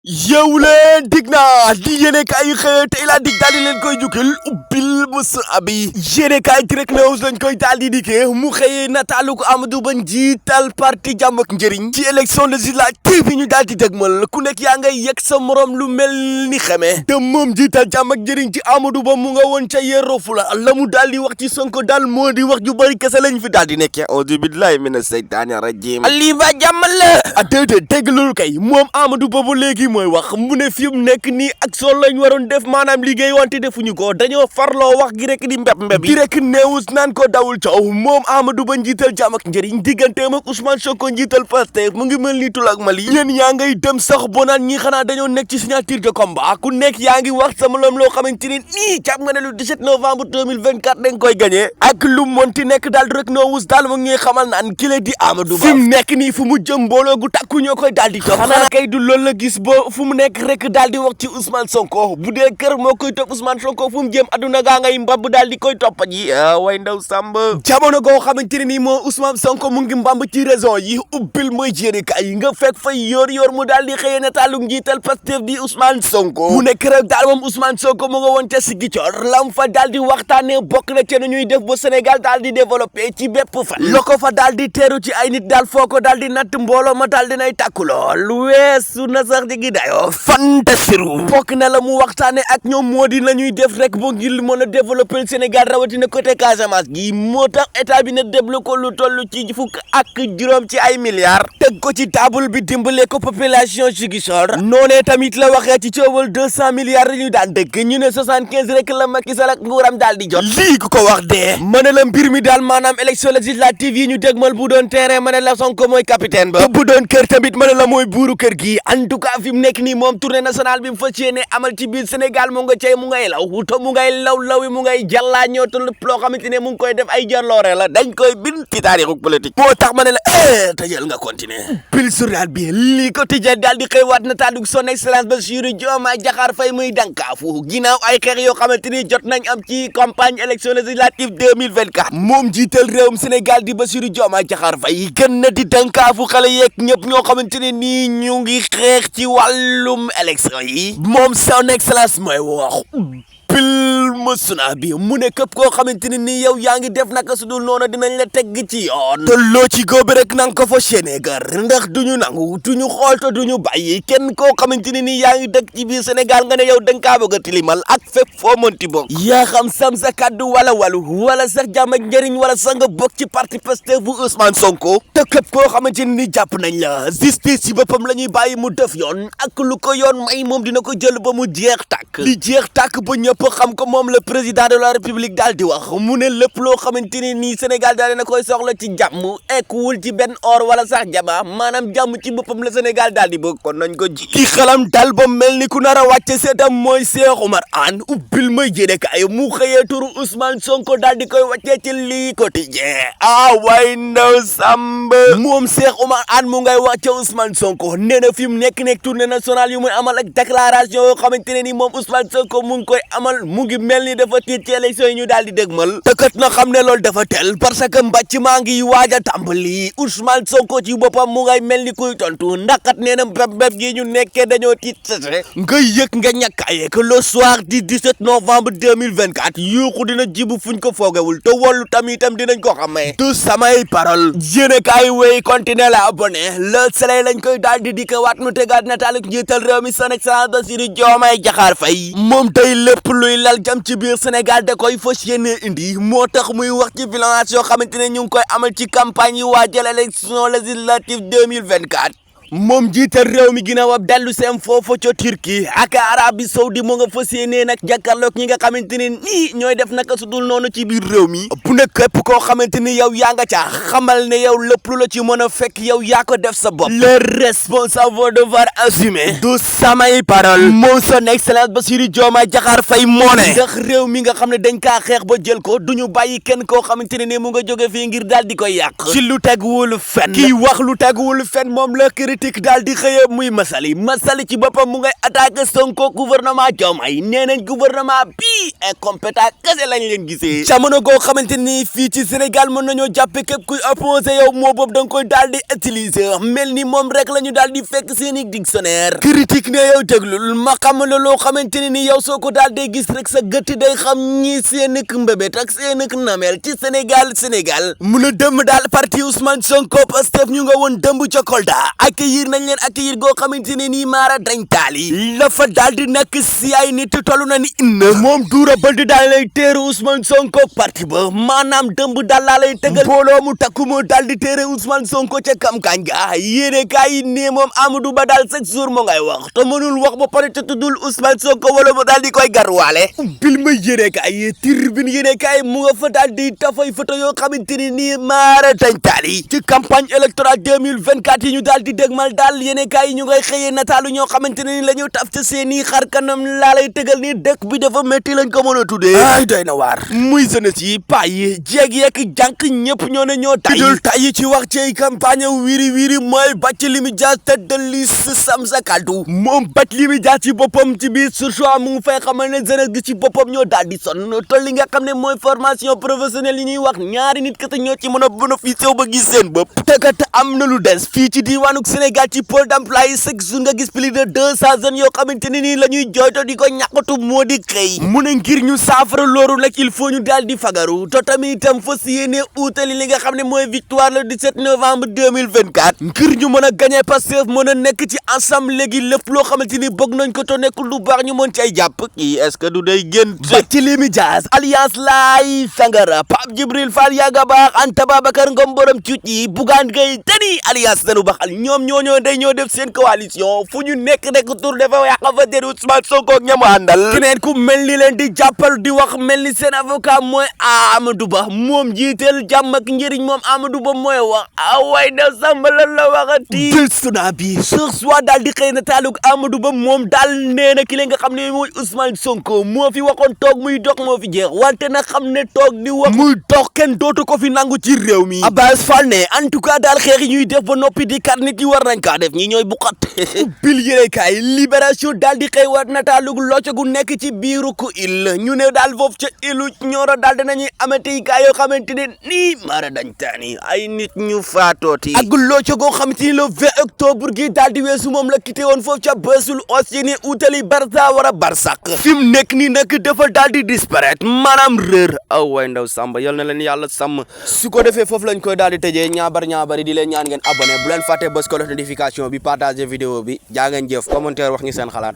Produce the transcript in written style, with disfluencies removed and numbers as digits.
yeewu leen dig naa di yéenekaay yu xëy tey laa dig daal di leen koy jukkil ubbil mësul abi yéenekaay Direct News lañ koy daal di dikkee mu xëyee nataalu ko Amadou Ba njiital parti jàmm ak njëriñ ci élection législative yi ñu daal di dëgmal ku nekk yaa ngay yegg sa morom lu mel ni xeme te moom njiital jàmm ak njëriñ ci Amadou Ba mu nga woon ca Yero Fula la mu daal di wax ci Sonko daal moo di wax ju bëri kese lañ fi daal di nekkee auzu billahi mina seytaani rajim lii ba jàmm la a déedéet dégg loolu kay moom Amadou Ba ba léegi mooy wax mu ne fi mu nekk nii ak sol lañ waroon def maanaam liggéey wante defuñu ko dañoo farloo wax gi rek di mbeb Direct News naan ko dawul coow moom Amadou Ba njiital jàmm ak njëriñ digganteem ak Ousmane Sonko njiital Pastef mu ngi mel ni tul ak Mali yéen yaa ngay dem sax bo naan ñi xanaa dañoo nekk ci signature de combat ku nekk yaa ngi wax sama loom loo xamante ni nii jàpp nga ne lu 17 novembre 2024 dañ koy gagné ak lu monti nekk daal Direct News daal mu ngi xamal naan ki la di Amadou Ba fi mu nekk nii fu mu jëm mbooloo gu takku ñoo koy daal di topp xanaa kay du loolu la gis fu mu nekk rek daal di wax ci Ousmane Sonko bu dee kër moo koy topp Ousmane Sonko fu mu jëm aduna gaa ngay mbamb daal di koy toppa ji way ndaw sàmb jamono goo xamante ne nii moo Ousmane Sonko mu ngi mbamb ci région yi ubbil mooy jéenikaay yi nga fekk fay yor mu daal di xëyee nataalu njiital Pastef di Ousmane Sonko mu nekk rek daal moom Ousmane Sonko mu nga woon ca Ziguinchor lam fa daal di waxtaane bokk na ca nu ñuy def ba Sénégal daal di développé ci bépp fan lo ko fa daal di teeru ci ay nit daal foo ko daal di natt mbooloo ma daal dinay tàkku lool weesu na sax digi dayo fantasiru bokk na la mu waxtaane ak ñoom moo di la ñuy def rek bo ngir mën a développer Sénégal rawatina côté Casamance gi moo tax état bi ne déblu ko lu toll ci fukk ak juróom ci ay milliards teg ko ci table bi dimbale ko population Ziguinchor noonee tamit la waxee ci coowal 200 milliards ñu daan dëkk ñu ne 75 rek la Macky Sall ak nguuram daal di jot lii ku ko wax dee ma ne la mbir mi daal maanaam élection législative yi ñu dégmal bu doon terrain ma ne la Sonko mooy capitaine ba bu doon kër tamit ma ne la mooy buuru kër gi en tout cas fi mu nekk nii moom tournée nationale bi mu fas yéene amal ci biir Sénégal mu nga cay mu ngay law wuto mu ngay law mu ngay jàllaa ñootul loo xamante ne mu ngi koy def ay jàlloore la dañ koy bind ci taarixu politique moo tax ma ne la tëjal nga continuer pile journal bi lii ko tëjee daal di xëy waat na tàddu son excellence Bassirou Diomaye Diakhar Faye muy dankaafu ginnaaw ay xeex yoo xamante ni jot nañ am ci campagne élection législative 2024 moom jiital réewum Sénégal di Bassirou Diomaye Diakhar Faye gën na di dankaafu xale yeeg ñëpp ñoo xamante ne nii ñu ngi xeex ci wàllum élection yi moom son excellence mooy wax pil mësuna bi mu ne képp koo xamante ne nii yow yaa ngi def naka su dul noonu dinañ la tegg ci yoon te loo ci góobe rek nanga ko fa Sénégal ndax duñu nangu duñu xool te duñu bàyyi kenn koo xamante ne nii yaa ngi dëkk ci biir Sénégal nga ne yow danga kaa bëgg a tilimal ak fépp foo mënti bokk yaa xam sam sa kàddu wala walu wala sax jàmm ak njëriñ wala sax nga bokk ci parti Pastef bu Ousmane Sonko te képp koo xamante ne nii jàpp nañ la justice ci boppam la ñuy bàyyi mu def yoon ak lu ko yoon may moom dina ko jël ba mu jeex tàkk li jeex tàkk ba ñëpp xam ko moom le président de la république daal di wax mu ne lépp loo xamante ne nii Sénégal daal dina koy soxla ci jàmm ekkuwul ci benn or wala sax jama maanaam jàmm ci boppam la Sénégal daal di bëgg kon nañ ko ji ki xalam dal ba mel ni ku nar a wàcce seetam mooy Cheikh Oumar Anne ubbil may jédekaay mu xëyee turu Ousmane Sonko daal di koy wàccee ci lii quotidien way ndaw sàmb moom Cheikh Oumar Anne mu ngay wàcce Ousmane Sonko nee na fi mu nekk tournée nationale yu muy amal ak déclaration yoo xamante ne nii moom Ousmane Sonko mu ngi koy amal mu ngi mel ni dafa tiit ci élection yi ñu daal di dégmal te kat na xam ne loolu dafa tel parce que mbàcc maa ngi waaj a tàmbali Ousmane Sonko ci boppam mu ngay mel ni kuy tontu ndax kat nee na mbéb gi ñu nekkee dañoo tiit sese nga yëg nga ñàkkaaye que le soir du 17 novembre 2024 yuuxu dina jibu fuñ ko foogewul te wallu tamitam dinañ ko xamee tout samay parole yéene kaay wéy continuer la abonné le soleil lañ koy daal di dikkawaat mu tegaat nataaluk njiital réew mi son excellence Bassirou Diomaye Diakhar Faye moom tey lépp luy lal jam ci biir Sénégal da koy fas yéene indi moo tax muy wax ci violence yoo xamante ne ñu ngi koy amal ci campagne yi waajal élection législative 2024 moom jiital réew mi ginnaaw ab dellu seem foofu ca Turquie ak Arabie Saoudi mu nga fas yéene nag jàkkaarloog ñi nga xamante ne nii ñooy def naka su dul noonu ci biir réew mi bu ne képp koo xamante ni yow yaa nga caa xamal ne yow lépp lu la ci mën a fekk yow yaa ko def sa bopp le responsable devoir assumer du samay parole moom son excellence Bassirou Diomaye Diakhar Faye moo ne ndax réew mi nga xam ne dañ kaa xeex ba jël ko duñu bàyyi kenn koo xamante ne ni mu nga jóge fii ngir daal di koy yàq ci lu teguwul fen kii wax lu teguwul fen moom la critique daal di xëyee muy Massaly ci boppam mu ngay attaqué Sonko gouvernement Diomaye nee nañ gouvernement bii incompétent kese lañ leen gisee jamono goo xamante ni fii ci Sénégal mën nañoo jàppe képp kuy opposé yow moo boobu da nga koy daal di utiliser mel ni moom rek la ñu daal di fekk seeni dictionnaire critique ne yow déglul ma xam la loo xamante ne ni yow soo ko daal di gis rek sa gëtt day xam ñi seen mbébét ak seen namel ci Sénégal mun a dëmm daal parti Ousmane Sonko Pastef ñu nga woon dëmb ca Kolda accueillir nañ leen accueillir goo xamante ne nii maara dañ taali la fa daal di nekk si ay nit tollu na ni inna moom duura bëld daal lay teeru Ousmane Sonko parti ba maanaam dëmb daal laa lay tëgal mbooloo mu takku moo daal di teere Ousmane Sonko ca kamkaañ ga yéene kaay yi ne moom Amadou Ba daal chaque jour moo ngay wax te mënul wax ba pare te tuddul Ousmane Sonko wala mu daal di koy garwaale bil ma yéene kaay Tribune yéene kaay mu nga fa daal di tafay photo yoo xamante ni nii maara dañ taali ci campagne électorale 2024 yi ñu daal di dégmal daal yéene kaay yi ñu ngay xëyee nataalu ñoo xamante ne ni la ñu taf ca seeni xar kanam laa lay tëgal ni dëkk bi dafa métti lañ ko mën a tuddee ay doy na waar muy jeunesse yi paa yi jeeg yeeg jànq ñëpp ñoo ne ñoo tay ci wax ci campagne wiri mooy Barthélémy Dias tête de liste Sàmm Sa Kàddu moom Barthélémy Dias ci boppam ci biir surtout mu ngi fay xamal ne jeunesse gi ci boppam ñoo daal di sonn te li nga xam ne mooy formation professionnelle yi ñuy wax ñaari nit kese ñoo ci mën a bénéficié wu ba gis seen bopp te kat am na lu des fii ci diwaanu Sénégal ci pôle d'emploi yi chaque jour nga gis plus de 200 jeunes yoo xamante ne nii la ñuy jooyto di ko ñàkkatu moo di xëy mu ne ngir ñu saafara loolu nag il faut ñu daal di fagaru te tamit itam fas yéene uutali li nga xam ne mooy victoire le 17 novembre 2024 ngir ñu mën a gagné Pastef mën a nekk ci ensemble léegi lépp loo xamante ni bëgg nañ ko te nekkul lu baax ñu mën cay jàpp kii est-ce que du day gën Barthélémy Dias alliance Laay Sangara Pape Djibril Fall yaaga baax Anta Babacar Ngom borom cuuc yi Bougane Gueye Dany alliance dañu baxal ñoom ñoo day ñoo def seen coalition fu ñu nekk rek tour dafa yàq fa dér Ousmane Sonko ak ñamu àndal keneen ku mel ni leen di jàppal di wax mel ni seen avocat mooy Amadou Ba moom jiiteel jàmm ak njëriñ moom Amadou Ba mooy wax away da samba lan la waxati bel suna bi ce soir daal di xëy na taalug Amadou Ba moom daal nee na ki nga xam ne mooy Ousmane Sonko moo fi waxoon toog muy dox moo fi jeex wante nag xam ne toog di wax muy dox kenn dootu ko fi nangu ci réew mi Abbas Fall ne en tout cas daal xeex yi ñuy def ba noppi di kar nit yi war nañ kaa def ñi ñooy buqat bil yéene kaay libération daal di xëy waat nataalug locco gu nekk ci biiru ku il ñu ne daal foofu ca ilu ñooro daal danañuy amati kaa yoo xamante ne nii mara dañ taani ay nit ñu faatooti ak locco goo xamante ni le 20 octobre gi daal di weesu moom la quitté woon foofu ca bësul aussi ni utali Barça war a Barsak fi mu nekk nii nag dafa daal di disparaître maanaam réer aw way ndaw Samba yal na leen yàlla sàmm su ko defee foofu lañ koy daal di tëjee ñaabari di leen ñaan ngeen abonné bu leen fàtte bës ko notification bi partager vidéo bi jaa ngeen jëf commentaire wax ñi seen xalaat